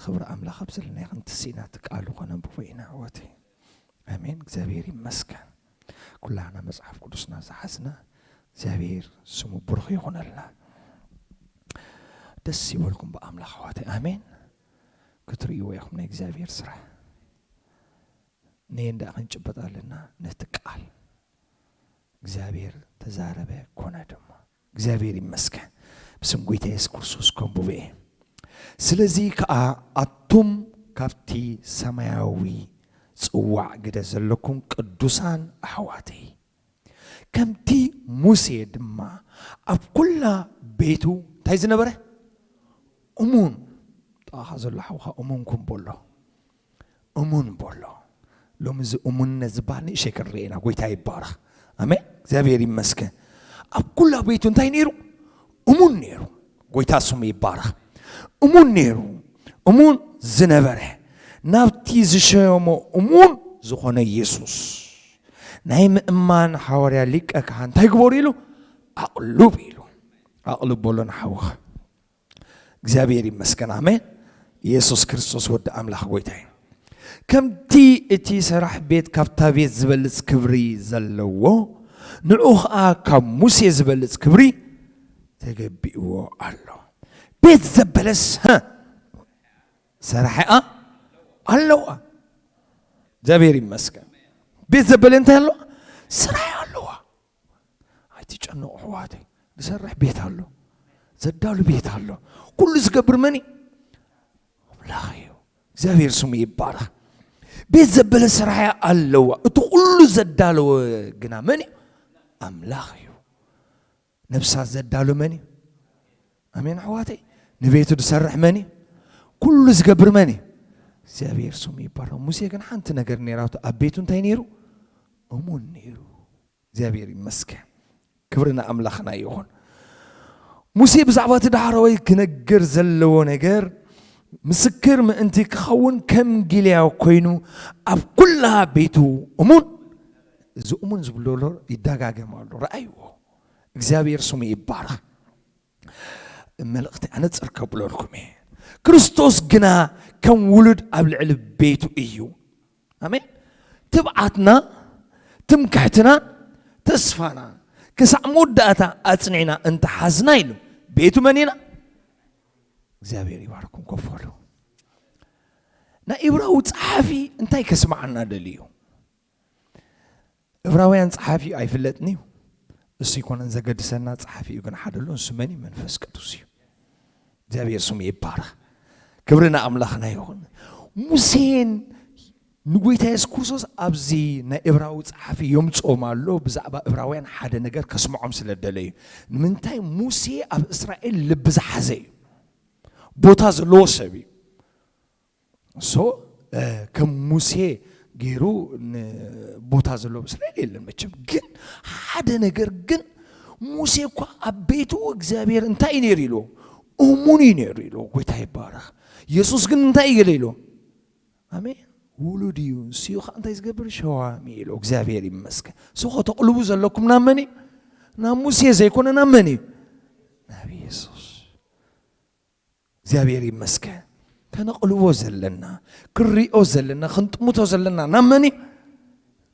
ክብሪ ኣምላኽ ኣብ ዘለና ይኹን። ትስኢና እቲ ቃሉ ከነንብቦ ኢና ኣሕዋተይ። ኣሜን። እግዚኣብሔር ይመስገን። ኩላህና መጽሓፍ ቅዱስና ዝሓዝና እግዚኣብሔር ስሙ ብሩኽ ይኹነልና። ደስ ይበልኩም ብኣምላኽ ኣሕዋተይ። ኣሜን። ክትርእይዎ ኢኹም ናይ እግዚኣብሔር ስራሕ። ነየንዳ ክንጭበጥ ኣለና ነቲ ቃል። እግዚኣብሔር ተዛረበ፣ ኮነ ድማ። እግዚኣብሔር ይመስገን። ብስም ጎይታ የሱስ ክርስቶስ ከንብቦ እየ። ስለዚ ከኣ ኣቱም ካብቲ ሰማያዊ ጽዋዕ ግደ ዘለኩም ቅዱሳን ኣሕዋተይ፣ ከምቲ ሙሴ ድማ ኣብ ኩላ ቤቱ እንታይ ዝነበረ? እሙን። ጥቓኻ ዘሎ ሓውኻ እሙን ኩን በሎ። እሙን በሎ። ሎሚ እዚ እሙንነት ዝበሃል ንእሸይ ክንርኢ ኢና። ጎይታ ይባረኽ። ኣሜን። እግዚኣብሔር ይመስገን። ኣብ ኩላ ቤቱ እንታይ ነይሩ? እሙን ነይሩ። ጎይታ ስሙ ይባረኽ። እሙን ነይሩ። እሙን ዝነበረ ናብቲ ዝሸየሞ እሙን ዝኾነ የሱስ ናይ ምእማን ሓዋርያ ሊቀ ካህን እንታይ ግበሩ ኢሉ? ኣቕልቡ ኢሉ። ኣቕልብ በሎ ንሓውኻ። እግዚኣብሔር ይመስገን። ኣሜን። የሱስ ክርስቶስ ወዲ ኣምላኽ ጎይታ እዩ። ከምቲ እቲ ሰራሕ ቤት ካብታ ቤት ዝበልጽ ክብሪ ዘለዎ፣ ንዑ ኸኣ ካብ ሙሴ ዝበልጽ ክብሪ ተገቢእዎ ኣሎ። ቤት ዘበለስ፣ ሀ፣ ሰራሒኣ ኣለዋ። እግዚኣብሔር ይመስገን። ቤት ዘበለ እንታይ ኣለዋ? ሰራሒ ኣለዋ። ኣይትጨነቑ ኣሕዋተይ፣ ዝሰርሕ ቤት ኣሎ፣ ዘዳሉ ቤት ኣሎ። ኩሉ ዝገብር መን እዩ? ኣምላኽ እዩ። እግዚኣብሔር ስሙ ይባረኽ። ቤት ዘበለ ሰራሒ ኣለዋ። እቲ ኩሉ ዘዳለወ ግና መን እዩ? ኣምላኽ እዩ። ነብሳ ዘዳሉ መን እዩ? ኣሜን ኣሕዋተይ። ንቤቱ ዝሰርሕ መን እዩ? ኩሉ ዝገብር መን እዩ? እግዚኣብሔር ስሙ ይባረኽ። ሙሴ ግን ሓንቲ ነገር ነይራቶ። ኣብ ቤቱ እንታይ ነይሩ? እሙን ነይሩ። እግዚኣብሔር ይመስገን። ክብሪ ንኣምላኽና ይኹን። ሙሴ ብዛዕባ እቲ ዳሕረዋይ ክነግር ዘለዎ ነገር ምስክር ምእንቲ ክኸውን ከም ጊልያ ኮይኑ ኣብ ኩላ ቤቱ እሙን። እዚ እሙን ዝብሎ ይደጋገም ኣሎ። ረኣይዎ። እግዚኣብሔር ስሙ ይባረኽ። መልእኽቲ ኣነጽር ከብለልኩም እየ። ክርስቶስ ግና ከም ውሉድ ኣብ ልዕሊ ቤቱ እዩ። ኣሜን። ትብዓትና፣ ትምክሕትና፣ ተስፋና ክሳዕ መወዳእታ ኣጽኒዕና እንተሓዝና ኢሉ። ቤቱ መን ኢና? እግዚኣብሔር ይባርኩም። ኮፍ በሉ። ናይ ዕብራዊ ጸሓፊ እንታይ ከስምዓና ደልዩ? ዕብራውያን ጸሓፊ ኣይፍለጥን እዩ። እሱ ይኮነን ዘገድሰና፣ ጸሓፊኡ ግን ሓደ ኣሎ። እሱ መን እዩ? መንፈስ ቅዱስ እዩ። እግዚኣብሔር ስሙ ይባረኽ። ክብሪ ንኣምላኽና ይኹን። ሙሴን ንጎይታ የሱስ ክርስቶስ ኣብዚ ናይ ዕብራዊ ጸሓፊ የምጽኦም ኣሎ። ብዛዕባ ዕብራውያን ሓደ ነገር ከስምዖም ስለ ደለዩ። ንምንታይ? ሙሴ ኣብ እስራኤል ልቢ ዝሓዘ እዩ። ቦታ ዘለዎ ሰብ እዩ። ሶ፣ እ፣ ከም ሙሴ ገይሩ ን-፣ ቦታ ዘለዎ ኣብ እስራኤል የለን መቸም። ግን ሓደ ነገር ግን ሙሴ እኳ ኣብ ቤቱ እግዚኣብሔር እንታይ እዩ ነይሩ ኢሉ? እሙን እዩ ነይሩ ኢሉ። ጎይታ ይባረኽ። የሱስ ግን እንታይ እዩ ገለ ኢሉ? ኣሜን። ውሉድ እዩ። ንሱ እዩ ኸዓ እንታይ ዝገብር? ሸዋሚ ኢሉ። እግዚኣብሔር ይመስገን። ሶ፣ ከተቕልቡ ዘለኩም ናብ መን እዩ? ናብ ሙሴ ዘይኮነ ናብ መን እዩ? ናብ የሱስ። እግዚኣብሔር ይመስገን። ከነቕልቦ ዘለና፣ ክንሪኦ ዘለና፣ ክንጥምቶ ዘለና ናብ መን እዩ?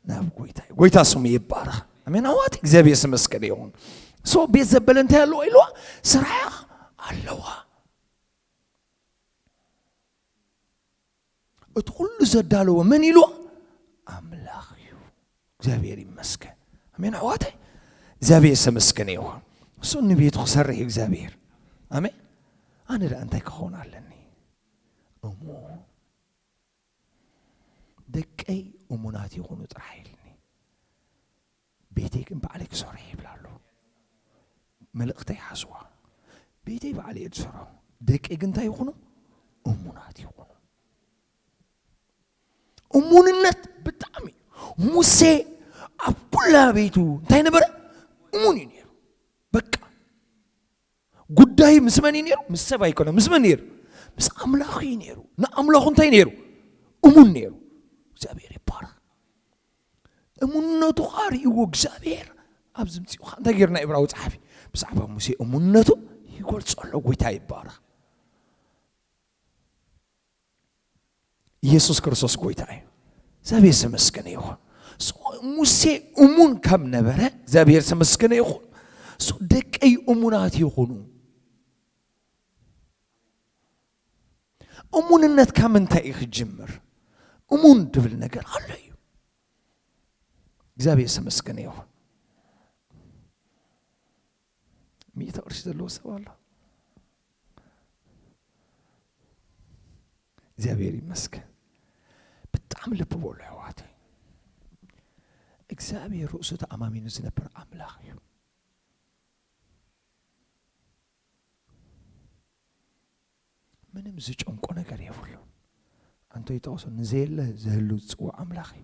ናብ ጎይታ እዩ። ጎይታ ስሙ ይባረኽ። ኣሜን። ኣዋት እግዚኣብሔር ዝተመስገነ ይኹን። ሶ፣ ቤት ዘበለ እንታይ ኣለዋ ኢልዋ? ስራሕ ኣለዋ። እቲ ኩሉ ዘዳለወ መን ኢልዋ? ኣምላኽ እዩ። እግዚኣብሔር ይመስገን። ኣሜን ኣሕዋተይ። እግዚኣብሔር ዝተመስገነ ይኹን። እሱ ንቤቱ ክሰርሕ እዩ እግዚኣብሔር። ኣሜን። ኣነ ደኣ እንታይ ክኸውን ኣለኒ? እሙን። ደቀይ እሙናት ይኹኑ ጥራሕ ኢልኒ። ቤተይ ግን ባዕለይ ክሰርሖ ይብል ኣሎ። መልእኽተይ ሓስዋ። ቤተይ ባዕለይ እየ ዝሰርሖ። ደቀይ ግን እንታይ ይኹኑ? እሙናት ይኹኑ። እሙንነት ብጣዕሚ። ሙሴ ኣብ ኩላ ቤቱ እንታይ ነበረ? እሙን እዩ ነይሩ። በቃ። ጉዳይ ምስ መን እዩ ነይሩ? ምስ ሰብ ኣይኮነ። ምስ መን ነይሩ? ምስ ኣምላኹ እዩ ነይሩ። ንኣምላኹ እንታይ ነይሩ? እሙን ነይሩ። እግዚኣብሔር ይባረኽ። እሙንነቱ ኸዓ ርእይዎ እግዚኣብሔር ኣብዚ ምጽኡ ኸዓ እንታይ ገይሩ? ናይ ዕብራዊ ጸሓፊ ብዛዕባ ሙሴ እሙንነቱ ይገልጾ ኣሎ። ጎይታ ይባረኽ። ኢየሱስ ክርስቶስ ጎይታ እዩ። እግዚኣብሔር ዝተመስገነ ይኹን። So፣ ሙሴ እሙን ከም ነበረ እግዚኣብሔር ዝተመስገነ ይኹን። So፣ ደቀይ እሙናት ይኹኑ። እሙንነት ካብ ምንታይ እዩ ክጅምር? እሙን ድብል ነገር ኣሎ እዩ። እግዚኣብሔር ዝተመስገነ ይኹን። ሚእቲ ቅርሺ ዘለዎ ሰብ ኣሎ? እግዚኣብሔር ይመስገን። ብጣዕሚ ልቢ በሉ ኣሕዋተይ። እግዚኣብሔር ርእሱ ተኣማሚኑ ዝነብር ኣምላኽ እዩ። ምንም ዝጨንቆ ነገር የብሉን። ኣንቶ ይጠቕሶ ንዘየለ ዝህሉ ዝፅውዕ ኣምላኽ እዩ።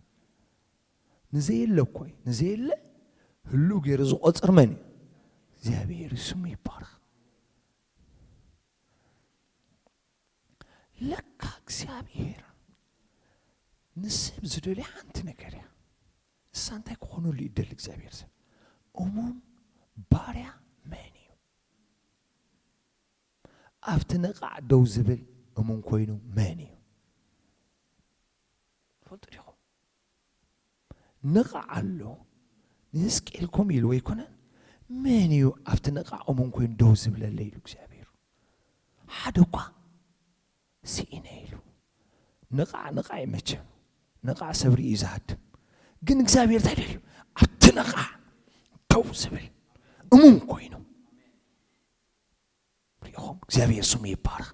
ንዘየለ እኮ እዩ። ንዘየለ ህሉ ገይሩ ዝቆፅር መን እዩ? እግዚኣብሔር እዩ፣ ስሙ ይባረኽ። ለካ እግዚኣብሔር ንሰብ ዝደልዮ ሓንቲ ነገር እያ። እሳ እንታይ ክኾነሉ ይደሊ እግዚኣብሔር? ሰብ እሙን ባርያ መን እዩ? ኣብቲ ነቓዕ ደው ዝብል እሙን ኮይኑ መን እዩ? ፈልጡ ዲኹም? ነቓዕ ኣሎ። ንህዝቅኤል ከምኡ ኢሉ ኣይኮነን? መን እዩ ኣብቲ ነቓዕ እሙን ኮይኑ ደው ዝብለለይ ኢሉ እግዚኣብሔር? ሓደ እኳ ስኢነ ኢሉ። ነቓዕ ነቓዕ እዩ መቸም። ነቓዕ ሰብ ርእዩ ዝሃድም። ግን እግዚኣብሔር እንታይ ደልዩ? ኣብቲ ነቓዕ ደው ዝብል እሙን ኮይኑ። ሪኢኹም? እግዚኣብሔር ስሙ ይባረኽ።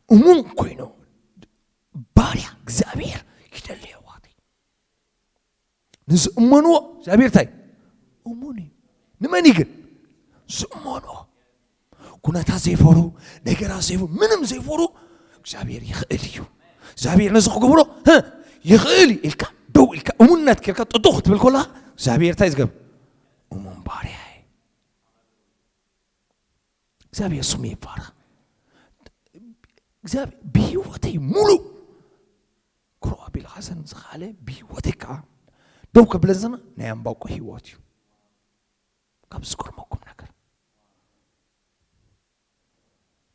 እሙን ኮይኑ ባርያ እግዚኣብሔር ይደሊ ኣሕዋተይ። ንዝእመንዎ እግዚኣብሔር እንታይ? እሙን እዩ። ንመን እዩ ግን? ዝእመንዎ። ኩነታት ዘይፈሩ፣ ነገራት ዘይፈሩ፣ ምንም ዘይፈሩ እግዚኣብሔር ይኽእል እዩ። እግዚኣብሔር ነዚ ክገብሮ፣ ህ፣ ይኽእል እዩ ኢልካ፣ ደው ኢልካ፣ እሙንነት ጌርካ፣ ጥጡኽ ክትብል ከለኻ፣ እግዚኣብሔር እንታይ ዝገብር? እሙን ባርያ እዩ። እግዚኣብሔር ስሙ ይባረኽ። እግዚኣብሔር ብህይወተይ ሙሉ ክረኦ ኣቢልካ ዘን ዝኻለ ብህይወተይ ከዓ ደው ከብለን ዘና ናይ ኣምባቆ ህይወት እዩ። ካብ ዝገርመኩም ነገር፣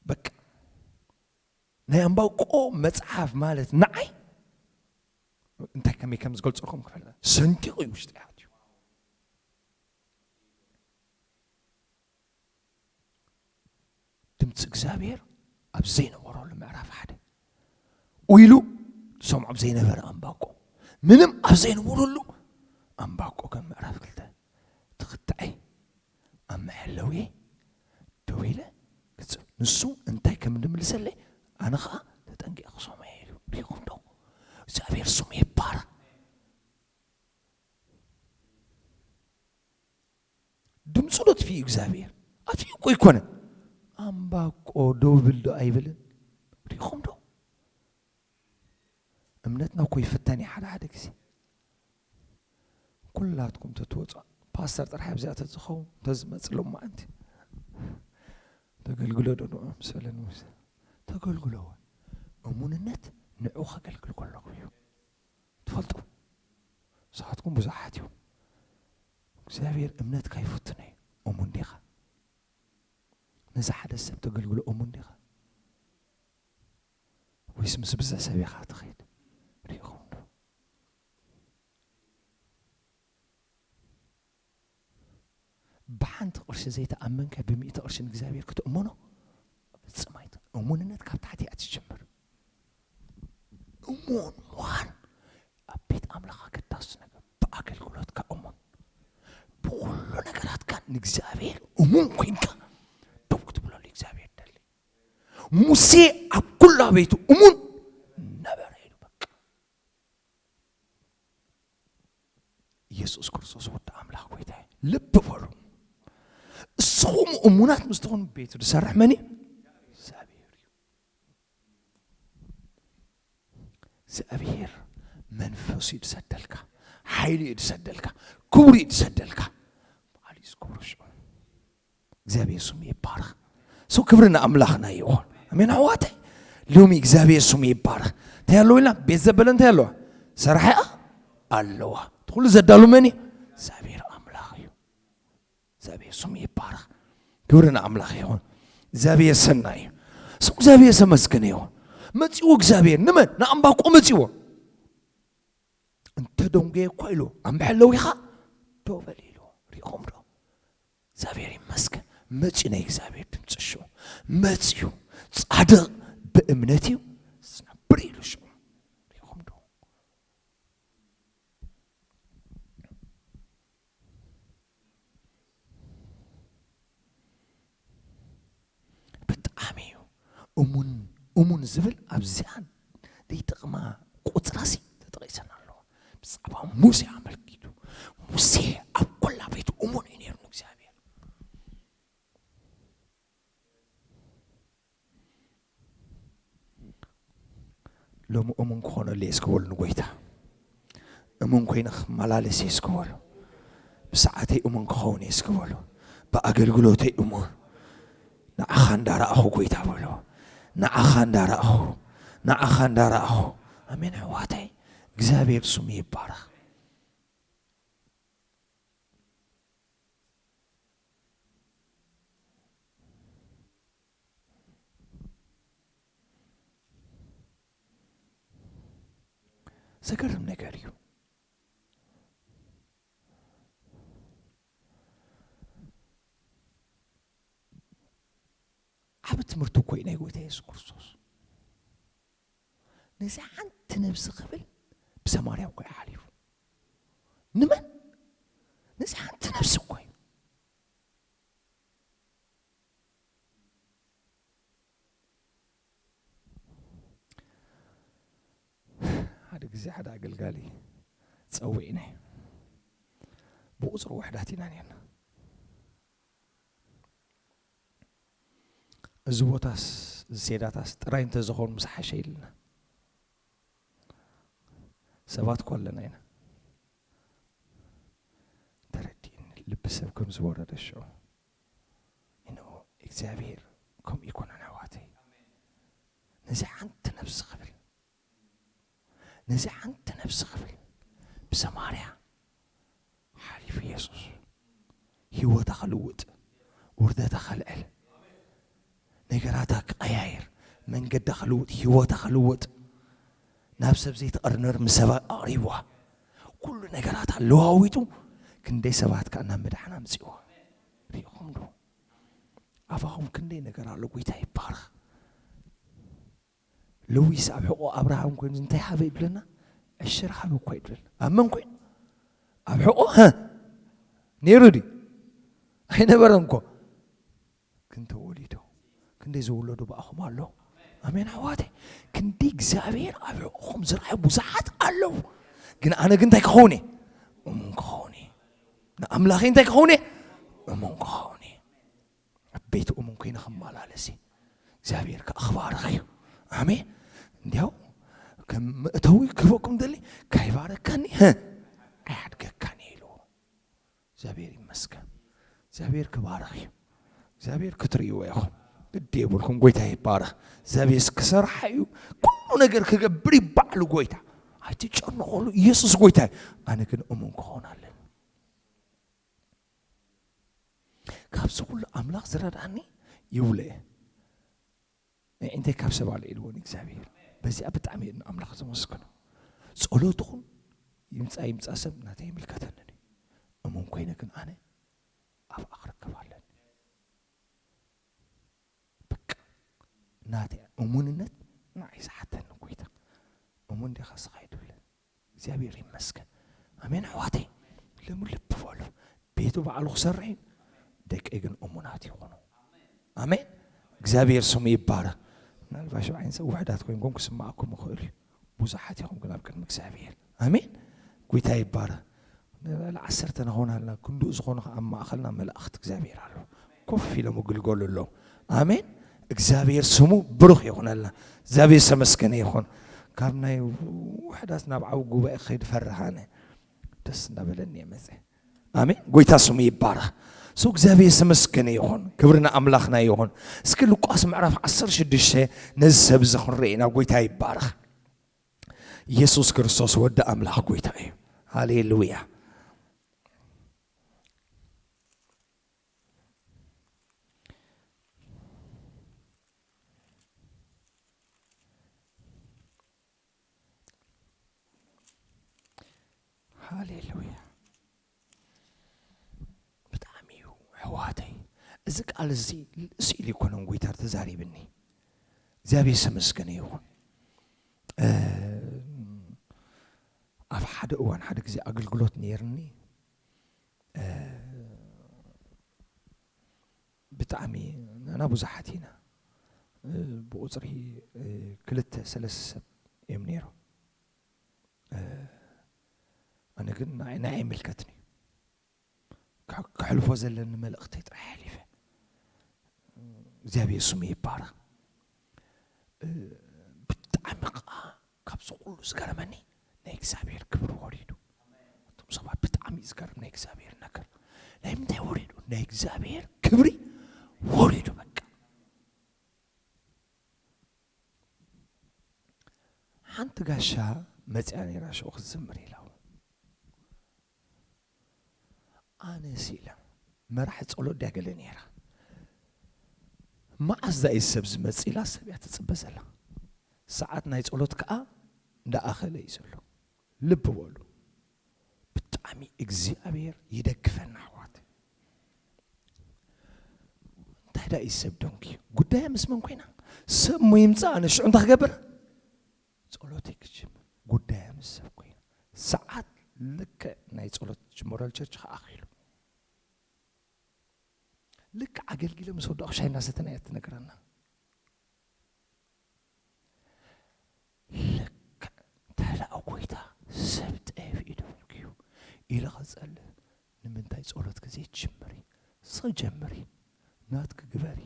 በቃ፣ ናይ ኣምባቆ መጽሓፍ ማለት ንዓይ እንታይ ከመይ ከም ዝገልጸልኩም ክፈለ ሰንጢቑ እዩ ውሽጢ ኣትዩ። ድምፂ እግዚኣብሔር ኣብ ዘይነበረሉ ምዕራፍ ሓደ ኢሉ ዝሰምዖ ኣብ ዘይነበረ ኣምባቆ፣ ምንም ኣብ ዘይነበረሉ ኣምባቆ ከም ምዕራፍ ክልተ ትኽትዐይ ኣብ መሐለዊ ደው ኢለ ክጽ-፣ ንሱ እንታይ ከም እንድምልሰለይ ኣነ ኸዓ ተጠንቂቐ ክሰምዖ ኢሉ። ሪኢኹም ዶ? እግዚኣብሔር ስሙ ይባረክ። ድምፁ ዶ ኣጥፊኡ እግዚኣብሔር? ኣጥፊኡ እኮ ኣይኮነን። ኣምባቆ ደው ብል ዶ ኣይብልን? ሪኢኹም ዶ? እምነትና እኮ ይፍተን እዩ ሓደ ሓደ ግዜ። ኩላትኩም ተትወፁ፣ ፓስተር ጥራሕ ኣብዚኣ ተዝኸውን፣ ተዝመፅ ሎማዓንቲ። ተገልግሎ ዶ ንዑ ምስ በለኒ፣ ምስ ተገልግሎ እውን እሙንነት ንዑ ከገልግል ከለኹ እዩ። ትፈልጡ፣ ንስኻትኩም ብዙሓት እዩ። እግዚኣብሔር እምነትካ ይፍትኖ እዩ። እሙን ዲኻ? ነዚ ሓደ ሰብ ተገልግሎ እሙን ዲኻ? ወይስ ምስ ብዝሕ ሰብ ኢኻ ትኸይድ? ሪኢኹም ዶ? ብሓንቲ ቅርሺ ዘይተኣመንካ ብሚእቲ ቅርሺ ንእግዚኣብሔር ክትእመኖ ፍጽም ኣይት-፣ እሙንነት ካብ ታሕቲ እያ ትጅምር። እሙን ምዃን ኣብ ቤት ኣምላኽ ኣገዳሲ ነገር፣ ብኣገልግሎትካ እሙን፣ ብኹሉ ነገራትካ ንእግዚኣብሔር እሙን ኮይንካ ደው ክትብለሉ እግዚኣብሔር ደሊ። ሙሴ ኣብ ኩላ ቤቱ እሙን ነበረ ኢሉ በቃ። ኢየሱስ ክርስቶስ ወዲ ኣምላኽ ጎይታ እዩ። ልቢ በሉ። እስኹም እሙናት ምስ ትኾኑ ቤቱ ዝሰርሕ መን እዩ? እግዚኣብሔር እዩ። እግዚኣብሔር መንፈሱ እዩ ዝሰደልካ፣ ሓይሉ እዩ ዝሰደልካ፣ ክብሩ እዩ ዝሰደልካ። በዓል እዩ ዝገብሮ ሽዑ። እግዚኣብሔር ስሙ ይባረኽ። ሰው ክብሪ ንኣምላኽና ይኹን። ኣሜን ኣሕዋተይ። ሎሚ እግዚኣብሔር ስሙ ይባረኽ። እንታይ ኣለዎ ኢልና? ቤት ዘበለ እንታይ ኣለዋ? ሰራሒ ኣለዋ። እቲ ኩሉ ዘዳሉ መን እዩ? እግዚኣብሔር ኣምላኽ እዩ። እግዚኣብሔር ስሙ ይባረኽ። ክብሪ ንኣምላኽ ይኹን። እግዚኣብሔር ሰናይ እዩ። ሰው እግዚኣብሔር ዝተመስገነ ይኹን። መጺዎ እግዚኣብሔር ንመን? ንኣምባቆ መጺዎ። እንተ ደንጎየ እኳ ኢሉ፣ ኣብ መሐለዊኻ ደው በል ኢሉ። ሪኢኹም ዶ? እግዚኣብሔር ይመስገን። መጺኡ ናይ እግዚኣብሔር ድምፂ ሽዑ። መጺኡ ጻድቕ ብእምነት እዩ ዝነብር ኢሉ ሽዑ። ሪኢኹም ዶ? ብጣዕሚ እዩ እሙን። እሙን ዝብል ኣብዚኣ ዘይጠቕማ ቁፅራሲ ተጠቒሰን ኣለዋ። ብዛዕባ ሙሴ ኣመልኪቱ፣ ሙሴ ኣብ ኩላ ቤቱ እሙን እዩ ነይሩ ንእግዚኣብሔር። ሎሚ እሙን ክኾነሉ እየ እስኪ በሉ ንጎይታ። እሙን ኮይነ ክመላለስ እየ እስኪ በሉ። ብሰዓተይ እሙን ክኸውን እየ እስኪ በሉ። ብኣገልግሎተይ እሙን። ንዓኻ እንዳረኣኹ ጎይታ በሉ። ንዓኻ እንዳረኣኹ። ንዓኻ እንዳረኣኹ። ኣሜን ኣሕዋተይ። እግዚኣብሔር ስሙ ይባረኽ። ዘገርም ነገር እዩ። ዓቢ ትምህርቲ እኮ እዩ ናይ ጎይታ የሱስ ክርስቶስ። ነዚ ሓንቲ ነብሲ ክብል ብሰማርያ እኮ እዩ ሓሊፉ። ንመን? ነዚ ሓንቲ ነብሲ እኮ እዩ። ሓደ ግዜ ሓደ ኣገልጋሊ ጸዊዕናዮ። ብቑጽሪ ውሕዳት ኢና ነርና። እዚ ቦታስ፣ እዚ ሴዳታስ ጥራይ እንተዝኸውን ምሳሓሸ ኢልና። ሰባት እኮ ኣለና ኢና። ተረዲእኒ፣ ልቢ ሰብ ከም ዝወረደ ሽዑ። እነሆ እግዚኣብሔር ከምኡ ይኮነን ኣሕዋተይ። ነዚ ሓንቲ ነብሲ ክብል፣ ነዚ ሓንቲ ነብሲ ክብል ብሰማርያ ሓሊፉ የሱስ ህይወታ ክልውጥ፣ ውርደታ ከልዕል፣ ነገራታ ክቐያየር፣ መንገዳ ክልውጥ፣ ህይወታ ክልውጥ፣ ናብ ሰብ ዘይትቐርነር ምስ ሰብ ኣቕሪብዋ። ኩሉ ነገራታ ለዋዊጡ ክንደይ ሰባት ከኣ ናብ ምድሓን ኣምጺእዋ። ርኢኹም ዶ? ኣባኹም ክንደይ ነገር ኣሎ። ጎይታ ይባረኽ። ለዊስ ኣብ ሕቖ ኣብርሃም ኮይኑ እንታይ ሃበ ይብለና? ዕሽር ሃበ እኳ ይብለና። ኣብ መን ኮይኑ? ኣብ ሕቖ፣ ሀ? ነይሩ ድዩ? ኣይነበረን እኮ። ግን ተወሊዶ። ክንደይ ዝውለዱ ብኣኹም ኣሎ። ኣሜን ኣሕዋተይ። ክንደይ እግዚኣብሔር ኣብ ሕቖኹም ዝረኣዩ ብዙሓት ኣለዉ። ግን ኣነ ግን እንታይ ክኸውን እየ? እሙን ክኸውን እየ። ንኣምላኸይ እንታይ ክኸውን እየ? እሙን ክኸውን እየ። ኣብ ቤት እሙን ኮይነ ክመላለስ እየ። እግዚኣብሔር ከኣ ክባርኽ እዩ። ኣሜን። እንዲያው ከም መእተዊ ክህበኩም ደሊ፣ ካይባረካኒ፣ ሀ፣ ኣይሓድገካን እየ ኢልዎ። እግዚኣብሔር ይመስገን። እግዚኣብሔር ክባርኽ እዩ። እግዚኣብሔር ክትርእይዎ ኢኹም። ግዲ የብልኩም፣ ጎይታ ይባረኽ። እግዚኣብሔር ክሰርሓ እዩ። ኩሉ ነገር ክገብር እዩ ባዕሉ ጎይታ። ኣይትጨነቑሉ፣ ኢየሱስ ጎይታ እዩ። ኣነ ግን እሙን ክኸውን ኣለኒ። ካብዚ ኩሉ ኣምላኽ ዝረድኣኒ ይብሎ እየ። ንዕንተይ ካብ ሰብ ኣልዒልዎ ንእግዚኣብሔር። በዚኣ ብጣዕሚ እየ ንኣምላኽ ዘመስግኖ። ጸሎትኹም ይምጻእ ይምጻእ ሰብ ናተይ ይምልከተኒ ድዩ? እሙን ኮይነ ግን ኣነ ኣብኣ ክርከብ ኣለኒ። በቃ ናተይ እሙንነት ንዓይ ዝሓተኒ ጎይታ። እሙን ዲኻ ስኻ ይድብለኒ። እግዚኣብሔር ይመስገን። ኣሜን ኣሕዋተይ። ሎሚ ልቢ በሉ። ቤቱ ባዕሉ ክሰርሕ እዩ። ደቀይ ግን እሙናት ይኹኑ። ኣሜን። እግዚኣብሔር ስሙ ይባረኽ። ምናልባት ሸውዓይን ሰብ ውሕዳት ኮይንኩም ክስማዕኩም ይኽእል እዩ። ብዙሓት ኢኹም ግን ኣብ ቅድሚ እግዚኣብሔር። ኣሜን። ጎይታ ይባረኽ። ንልዕሊ ዓሰርተ ንኸውን ኣለና። ክንድኡ ዝኾኑ ኸዓ ኣብ ማእኸልና መላእኽቲ እግዚኣብሔር ኣለዉ። ኮፍ ኢሎም ይግልገሉ ኣለዉ። ኣሜን። እግዚኣብሔር ስሙ ብሩኽ ይኹነልና። እግዚኣብሔር ዝተመስገነ ይኹን። ካብ ናይ ውሕዳት ናብ ዓቢ ጉባኤ ክኸይድ ፈርህ ኣነ። ደስ እንዳበለኒ እየ መጸ። ኣሜን። ጎይታ ስሙ ይባረኽ። ሶ እግዚኣብሔር ዝተመስገነ ይኹን። ክብሪ ንኣምላኽና ይኹን። እስኪ ሉቃስ ምዕራፍ ዓሰርተ ሽዱሽተ ነዚ ሰብ እዚ ክንርኢ ኢና። ጎይታ ይባረኽ። ኢየሱስ ክርስቶስ ወዲ ኣምላኽ ጎይታ እዩ። ሃሌሉያ። ሃሌሉያ። ብጣዕሚ እዩ ኣሕዋተይ። እዚ ቃል እዚ ስኢል ይኮነን ጎይታ ተዛሪብኒ። እግዚኣብሔር ዝተመስገነ ይኹን። ኣብ ሓደ እዋን ሓደ ግዜ ኣገልግሎት ነይርኒ። ብጣዕሚ ንሕና ብዙሓት ኢና። ብቁፅሪ ክልተ ሰለስተ ሰብ እዮም ነይሮም። ኣነ ግን ንዓይ ኣይምልከትኒ። ከሕልፎ ዘለኒ መልእኽተይ ጥራሕ ኣሕሊፈ። እግዚኣብሔር ስሙ ይባረኽ። ብጣዕሚ ከዓ ካብዚ ኩሉ ዝገረመኒ ናይ እግዚኣብሔር ክብሪ ወሪዱ። እቶም ሰባት ብጣዕሚ እዩ ዝገርም ናይ እግዚኣብሔር ነገር። ናይ ምንታይ ወሪዱ? ናይ እግዚኣብሔር ክብሪ ወሪዱ። በቃ ሓንቲ ጋሻ መፅያ ነይራ ሽዑ ክትዝምር ኢላ። ኣነስ ኢለ መራሒ ጸሎት ድያ ገለ ነይራ። መዓስ ዳኣ እዩ ሰብ ዝመጽእ ኢላ ሰብ እያ ትጽበ ዘላ። ሰዓት ናይ ጸሎት ከኣ እንዳኣኸለ እዩ ዘሎ። ልቢ በሉ። ብጣዕሚ እግዚኣብሔር ይደግፈና ኣሕዋት። እንታይ ዳኣ እዩ ሰብ ደንጉዩ? ጉዳያ ምስ መን ኮይና? ሰብ እሞ ይምጻእ ኣነ ሽዑ እንታይ ክገብር? ጸሎተይ ክጅምር ጉዳያ ምስ ሰብ ኮይና ሰዓት ልክዕ ናይ ጸሎት ጅመረል ቸርች ከኣ ኣኺሉ ልክዕ ኣገልጊለ ምስ ወዳእኩ ሻሂ እናሰተና እያ ትነግረና። ልክዕ እንታይ ደኣ ጎይታ ሰብ ጠፊኡ ደንጉዩ ኢለ ክጸልእ ንምንታይ ጸሎት ግዜ ትጅምሪ? ንስኺ ጀምሪ፣ ናትኪ ግበሪ።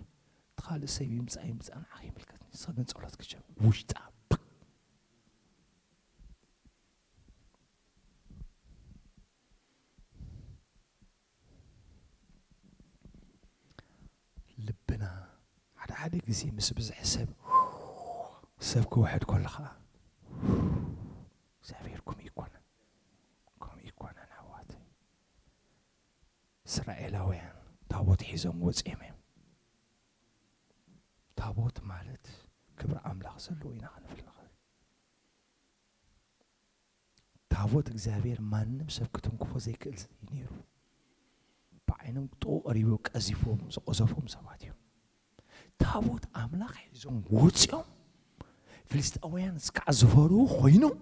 እቲ ካልእ ሰብ ይምጻእ ይምጻእ ንዓኺ ይምልከትኒ። ንስኺ ግን ጸሎትኪ ጀምሪ። ውሽጣ ፕክ። ልብና ሓደ ሓደ ግዜ ምስ ብዝሒ ሰብ ሰብ ክውሕድ ከሎ ኸዓ እግዚኣብሔር ከምኡ ይኮነን ከምኡ ይኮነን ኣሕዋተይ። እስራኤላውያን ታቦት ሒዞም ወፂኦም እዮም። ታቦት ማለት ክብሪ ኣምላኽ ዘለዎ ኢና ክንብል ንኽእል። ታቦት እግዚኣብሔር ማንም ሰብ ክትንክፎ ዘይክእል እዩ ነይሩ። ብዓይኖም ጥቑ ቀሪቡ ቀዚፎም ዝቐዘፎም ሰባት እዮም። ታቦት ኣምላኽ ሒዞም ወፂኦም ፍልስጣውያን እስካዕ ዝፈርሁ ኮይኖም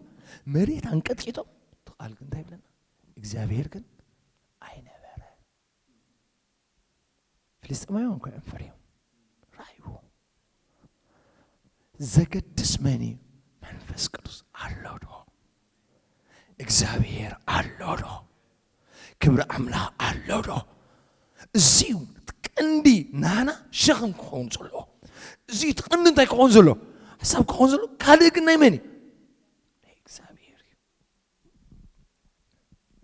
መሬት ኣንቀጥቂጦም። እቲ ቃል ግን እንታይ ይብለና? እግዚኣብሔር ግን ኣይነበረ። ፍልስጥማውያን እኮ እዮም ፈርዮም። ራእይዎ ዘገድስ መን እዩ? መንፈስ ቅዱስ ኣሎ ዶ? እግዚኣብሔር ኣሎ ዶ? ክብሪ ኣምላኽ ኣሎ ዶ? እዚ እዩ እቲ ቀንዲ ናና ሸኽም ክኸውን ዘለዎ። እዚ እዩ እቲ ቀንዲ እንታይ ክኸውን ዘለዎ? ሓሳብ ክኸውን ዘለዎ። ካልእ ግን ናይ መን እዩ? ናይ እግዚኣብሔር እዩ።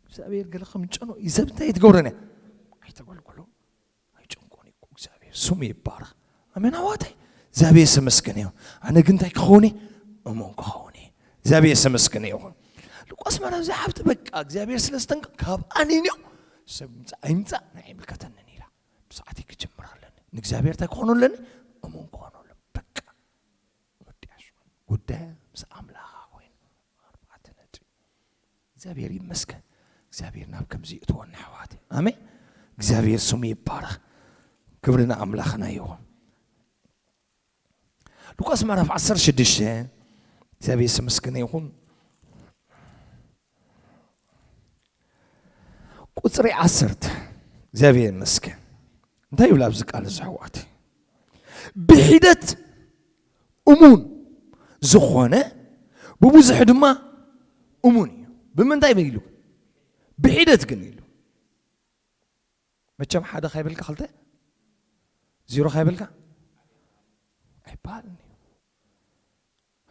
እግዚኣብሔር ገለ ከም ጨኖ እዩ። ሰብ እንታይ ኣይትገብሮን እያ? ኣይተገልግሎ። ኣይጨንቆን እዩ እግዚኣብሔር። ስሙ ይባረኽ። ኣሜን ኣሕዋተይ። እግዚኣብሔር ዝተመስገነ ይኹን። ኣነ ግን እንታይ ክኸውን እየ? እሙን ክኸውን እየ። እግዚኣብሔር ዝተመስገነ ይኹን። ሉቃስ ማርያም ዘይሓፍቲ በቃ እግዚኣብሔር ስለ ዝጠንቀ ካብ ኣኒንዮ ሰብ ይምፃእ ኣይምፃእ ናይ ኣይምልከተንን ኢላ። ብሰዓተይ ክጅምር ኣለኒ። ንእግዚኣብሔር እንታይ ክኾኑ ኣለኒ? እሙን ክኾኑ ኣለኒ። በቃ ወዲያ ሽዑ ጉዳያ ምስ ኣምላኻ ኮይኑ ኣርባዕተ ነጥቢ። እግዚኣብሔር ይመስገን። እግዚኣብሔር ናብ ከምዚ ይእትወና ኣሕዋት። ኣሜን። እግዚኣብሔር ስሙ ይባረኽ። ክብሪ ንኣምላኽና ይኹን። ሉቃስ ምዕራፍ ዓሰርተ ሽዱሽተ እግዚኣብሔር ዝተመስገነ ይኹን። ቁፅሪ ዓሰርተ እግዚኣብሔር ይመስገን። እንታይ ይብል ኣብዚ ቃል እዚ ኣሕዋት? ብሒደት እሙን ዝኾነ ብብዙሕ ድማ እሙን እዩ። ብምንታይ ኢሉ? ብሒደት ግን ኢሉ። መቸም ሓደ ካይበልካ ክልተ ዜሮ ካይበልካ ኣይበሃልን እዩ።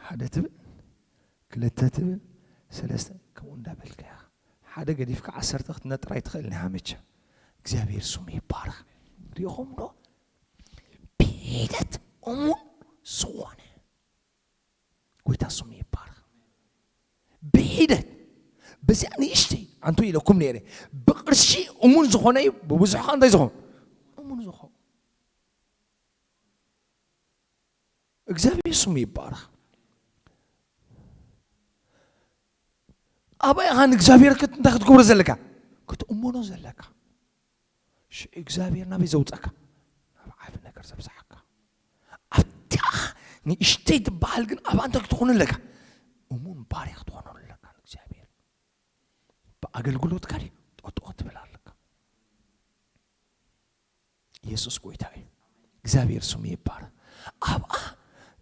ሓደ ትብል ክልተ ትብል ሰለስተ ከምኡ እንዳበልካ ኢኻ። ሓደ ገዲፍካ ዓሰርተ ክትነጥር ኣይትኽእልን ኢኻ። መቸም እግዚኣብሔር ስሙ ይባረኽ። ሪኢኹም ዶ? ብሒደት እሙን ዝኾነ ጎይታ ስሙ ይባረኽ። ብሒደት በዚኣ ንእሽተይ ኣንቱ ኢለኩም ነይረ። ብቕርሺ እሙን ዝኾነ እዩ፣ ብብዙሕ ኸዓ እንታይ ዝኾን? እሙን ዝኾን። እግዚኣብሔር ስሙ ይባረኽ። ኣበይ ኢኻ ንእግዚኣብሔር ክት-፣ እንታይ ክትገብሮ ዘለካ? ክትእመኖ ዘለካ። ሽዑ እግዚኣብሔር ናበይ ዘውፀካ? ናብ ዓቢ ነገር ዘብፅሓካ። ኣብታ ንእሽተይ ትበሃል ግን ኣብኣ እንታይ ክትኾኑ ኣለካ? እሙን ባርያ ክትኾኑ ኣለካ ንእግዚኣብሔር። ብኣገልግሎትካ ድዩ? ጠጠው ክትብል ኣለካ። ኢየሱስ ጎይታ እዩ። እግዚኣብሔር ስሙ ይባረክ። ኣብኣ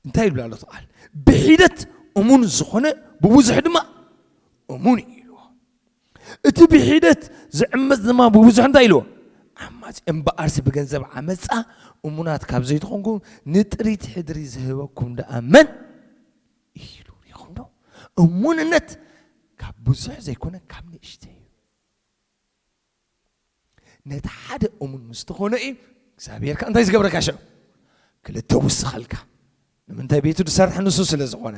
እንታይ ይብላ ኣሎ እቲ ቃል? ብሒደት እሙን ዝኾነ ብብዙሕ ድማ እሙን እዩ ኢልዎ። እቲ ብሒደት ዝዕመፅ ድማ ብብዙሕ እንታይ ኢልዎ? ዓማፂ። እምበኣርሲ ብገንዘብ ዓመፃ እሙናት ካብ ዘይትኾንኩ ንጥሪት ሕድሪ ዝህበኩም ደኣ መን ኢሉ? ሪኹም ዶ? እሙንነት ካብ ብዙሕ ዘይኮነ ካብ ንእሽተይ እዩ። ነቲ ሓደ እሙን ምስ ትኾኖ እዩ እግዚኣብሔር ከ እንታይ ዝገብረካ ሽዑ? ክልተ ውስኸልካ። ንምንታይ? ቤቱ ዝሰርሕ ንሱ ስለ ዝኾነ።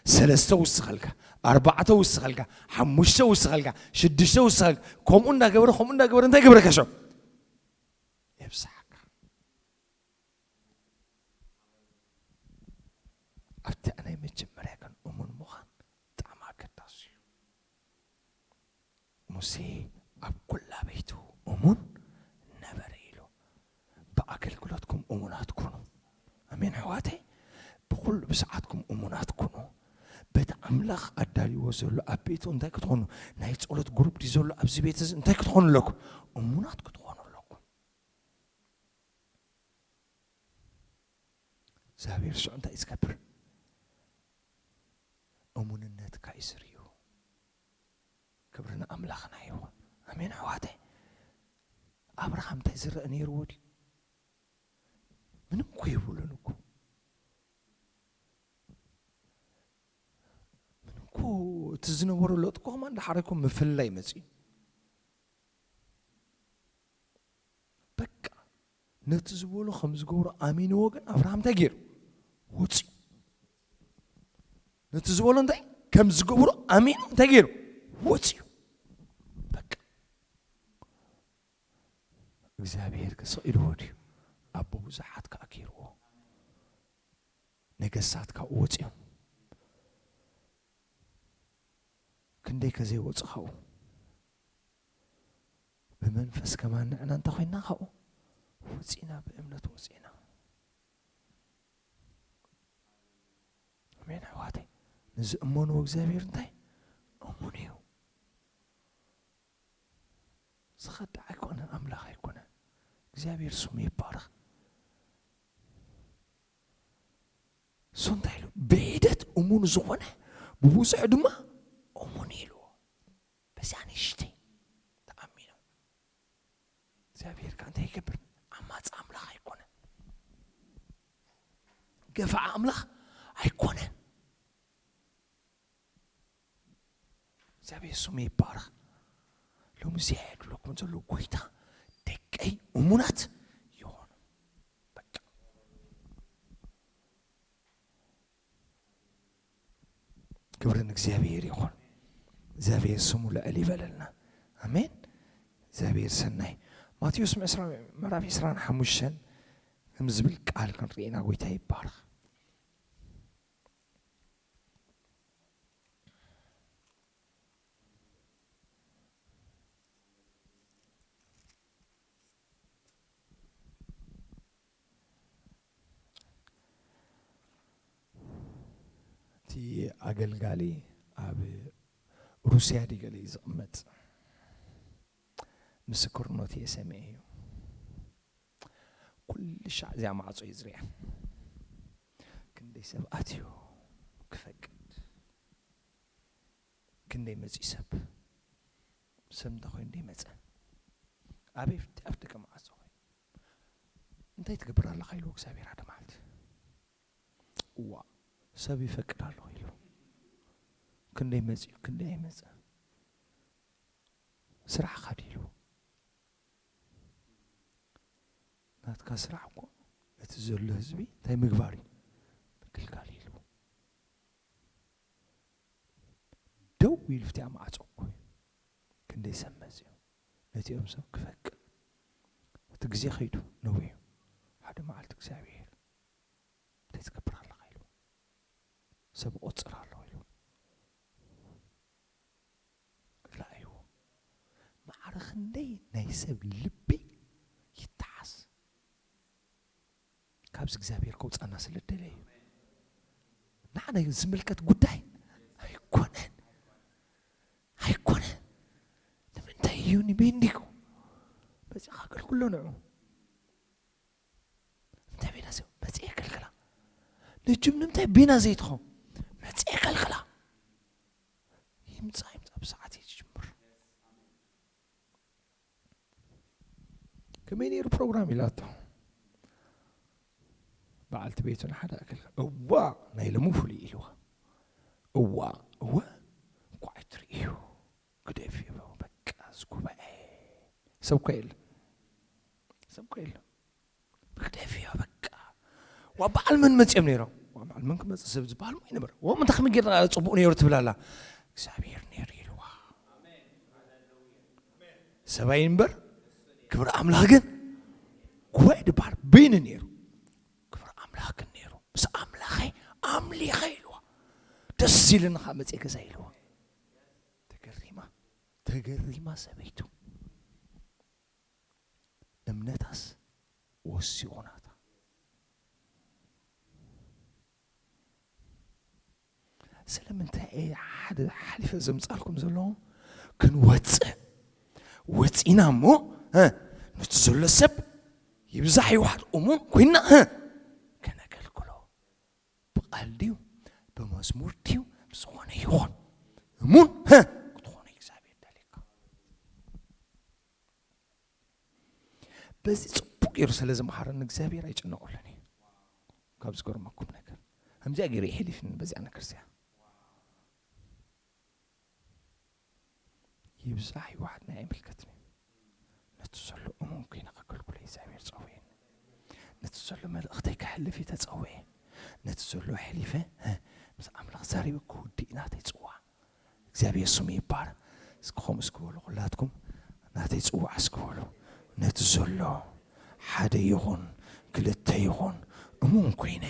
ሰለስተ ውስኸልካ፣ ኣርባዕተ ውስኸልካ፣ ሓሙሽተ ውስኸልካ፣ ሽዱሽተ ውስኸልካ። ከምኡ እንዳገበረ፣ ከምኡ እንዳገበረ እንታይ ገበረካ ሽዑ? የብስሓካ። ኣብቲ ናይ መጀመርያ ግን እሙን ምዃን ብጣዕሚ ኣገዳሲ እዩ። ሙሴ ኣብ ኩላ ቤቱ እሙን ነበረ ኢሉ። ብኣገልግሎትኩም እሙናት ኩኑ። ኣሜን ኣሕዋተይ። ብኩሉ ብስዓትኩም እሙናት ኩኑ። በቲ ኣምላኽ ኣዳልይዎ ዘሎ ኣብ ቤቱ እንታይ ክትኾኑ? ናይ ጸሎት ግሩፕ ድዩ ዘሎ ኣብዚ ቤት እዚ? እንታይ ክትኾኑ ኣለኩም? እሙናት ክትኾኑ ኣለኩም። እግዚኣብሔር ሽዑ እንታይ እዩ ዝገብር? እሙንነትካ እዩ ዝርእዩ። ክብሪ ንኣምላኽና ይኹን። ኣሜን ኣሕዋተይ። ኣብርሃም እንታይ ዝረአ ነይርዎ ድዩ? ምንም እኮ የብሉን እኮ። ምንም እኮ እቲ ዝነበሮ ለውጢ እኮ ከማን ዳሓር እኮ ምፍልላይ መፅዩ። በቃ ነቲ ዝበሎ ከም ዝገብሮ ኣሚንዎ ግን ኣብርሃም እንታይ ገይሩ? ወፅዩ። ነቲ ዝበሎ እንታይ ከም ዝገብሮ ኣሚኑ እንታይ ገይሩ? ወፅዩ። በቃ እግዚኣብሔር ከ ስቕ ኢልዎ ድዩ? ኣቦ ብዙሓት ከኣ ገይርዎ። ነገስታት ካብኡ ወፂኦም። ክንደይ ከ ዘይወፁ ካብኡ? ብመንፈስ ከማን ንዕና እንተ ኮይንና ካብኡ ወፂና፣ ብእምነት ወፂና። ኣሜን ኣሕዋተይ። ንዝእመንዎ እግዚኣብሔር እንታይ? እሙን እዩ። ዝኸዳዕ ኣይኮነን፣ ኣምላኽ ኣይኮነን። እግዚኣብሔር ስሙ ይባረኽ። እሱ እንታይ ኢሉ? ብሒደት እሙን ዝኾነ ብብዙሕ ድማ እሙን ኢልዎ። በዚኣ ንእሽተይ ተኣሚኑ። እግዚኣብሔር ከ እንታይ ይገብር? ዓማፂ ኣምላኽ ኣይኮነን። ገፋዕ ኣምላኽ ኣይኮነን። እግዚኣብሔር ስሙ ይባረኽ። ሎሚ እዚኣ የድለኩም ዘሎ ጎይታ ደቀይ እሙናት ይኾኑ። በቃ። ክብሪ ንእግዚኣብሔር ይኹን። እግዚኣብሔር ስሙ ልዕል ይበለልና። ኣሜን። እግዚኣብሔር ሰናይ። ማቴዎስ ምዕስራ-፣ ምዕራፍ ዕስራን ሓሙሽተን ከም ዝብል ቃል ክንርኢ ኢና። ጎይታ ይባረኽ። እቲ ኣገልጋሊ ኣብ ሩስያ ድዩ ገለ እዩ ዝቕመጥ። ምስክርነቱ እየ ሰሚዐ እዩ። ኩሉ ሻዕ እዚኣ ማዕጾ እዩ ዝሪኣ። ክንደይ ሰብ ኣትዩ ክፈቅድ፣ ክንደይ መጺኡ ሰብ፣ ሰብ እንታይ ኮይኑ ደይመጸ? ኣበይ ኣብቲ ደገ ማዕጾ ኮይኑ እንታይ ትገብር ኣለኻ ኢልዎ እግዚኣብሔር ሓደ መዓልቲ። እዋ ሰብ ይፈቅድ ኣለኹ ኢሉ። ክንደይ መጺኡ፣ ክንደይ ኣይመጸ። ስራሕኻ ድዩ ኢልዎ። ናትካ ስራሕ እኮ ነቲ ዘሎ ህዝቢ እንታይ ምግባር እዩ? ምግልጋል እዩ ኢልዎ። ደው ኢሉ ኣብቲኣ ማዕጾ እኮ እዩ። ክንደይ ሰብ መጺኡ ነቲኦም ሰብ ክፈቅድ። እቲ ግዜ ከይዱ ነዊሑ። ሓደ መዓልቲ እግዚኣብሔር እንታይ ትገብር ኣለኻ ኢልዎ። ሰብ እቆጽር ኣለኹ ኢልዎ። እንደይ ናይ ሰብ ልቢ ይተሓዝ። ካብዚ እግዚኣብሔር ከውፃና ስለ ደለዩ ንዓና ዝምልከት ጉዳይ ኣይኮነን። ኣይኮነን። ንምንታይ እዩ ንቤንዲኮ መፂኻ ኣገልግሎ ንዑ? እንታይ ቤና ሰብ መፂ የገልግላ? ንጅም ንምንታይ ቤና ዘይትኸው መፂ የገልግላ? ይምፃ ይምፃ ብሰዓት እየ ዝጅምር። ከመይ ነይሩ ፕሮግራም ኢላቶ በዓልቲ ቤቱ ንሓደ ኣገልግል እዋ ናይ ሎሚ ፍሉይ ኢልዋ። እዋ እወ እንኳዕ ትርእዩ ግደፍዮ በቃ ዝጉባኤ ሰብ ኮ የለ ሰብ ኮ የለ ግደፍዮ በቃ። ዋ በዓል መን መፅኦም ነይሮም? ዋ በዓል መን ክመፅእ ሰብ ዝበሃል ሞ ይነበር ዎም እንታይ ከመይ ጌርና ፅቡቅ ነይሩ ትብል ኣላ። እግዚኣብሔር ነይሩ ኢልዋ። ሰብኣይ እምበር ክብሪ ኣምላኽ ግን ጉባኤ ድበሃል በይኑ ነይሩ። ክብሪ ኣምላኽ ግን ነይሩ። ምስ ኣምላኸይ ኣምሊኸ ኢልዋ። ደስ ኢልኒ ከዓ መፅየ ገዛ ኢልዋ። ተገሪማ ተገሪማ ሰበይቱ። እምነታስ ወሲኹ ናታ። ስለምንታይ እየ ሓደ ሓሊፈ ዘምጻልኩም ዘለኹ? ክንወፅእ ወፂና እሞ እ፣ ነቲ ዘሎ ሰብ ይብዛሕ ይውሓድ እሙን ኮይና እ፣ ከነገልግሎ። ብቓል ድዩ ብመዝሙር ድዩ ብዝኾነ ይኹን እሙን እ፣ ክትኾነ እግዚኣብሔር ደልየካ። በዚ ጽቡቕ ገይሩ ስለ ዝመሃረኒ እግዚኣብሔር ኣይጭነቐሉን እዩ። ካብ ዝገርመኩም ነገር ከምዚኣ ገይሩ ይሕሊፍኒ በዚኣ ነገር እዚኣ። ይብዛሕ ይዋሕድ ናይ ኣይምልከትን እዩ። ነቲ ዘሎ እሙን ኮይነ ከገልግሎ እግዚኣብሔር ጸውየኒ። ነቲ ዘሎ መልእኽተይ ከሕልፍ እዩ ተጸውየ። ነቲ ዘሎ ኣሕሊፈ እ፣ ምስ ኣምላኽ ዛሪበ ክውድእ እዩ ናተይ ጽዋ። እግዚኣብሔር ስሙ ይባረክ። እስኪ ከምኡ እስኪ በሉ ኩላትኩም ናተይ ጽዋዕ እስኪ በሉ። ነቲ ዘሎ ሓደ ይኹን ክልተ ይኹን እሙን ኮይነ